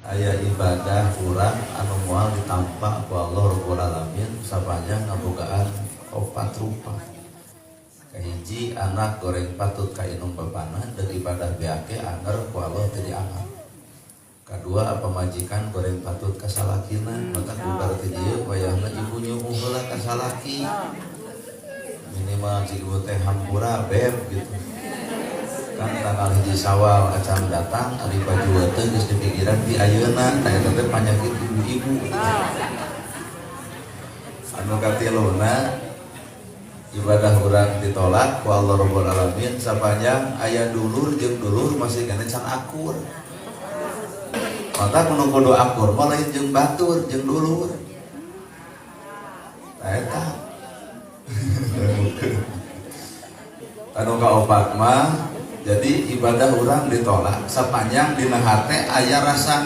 Aya ibadah urang anu moal ditampa ku Allah Rabbul Alamin sapanjang ngabogaan opat rupa. Kahiji, anak goreng patut ka indung bapana, deuk ibadah beak ge angger ku Allah teu dianggap. Kadua, pamajikan goreng patut ka salakina. Maka bubar ti dieu wayahna ibu nyuuh heula ka salaki, minimal cik ibu teh hampura, beb, gitu kan. Tanggal 1 Sawal acan datang, ari baju teh geus dipikiran di ayeuna. Tah, eta teh panyakit ibu-ibu. Anu katiluna, ibadah urang ditolak ku Allah Rabbul Alamin sapanjang aya dulur jeung dulur masih keneh can akur. Maka kudu kudu akur mah lain jeung batur, jeung dulur. Tah, eta. Anu kaopat mah, jadi ibadah urang ditolak sepanjang dina hate aya rasa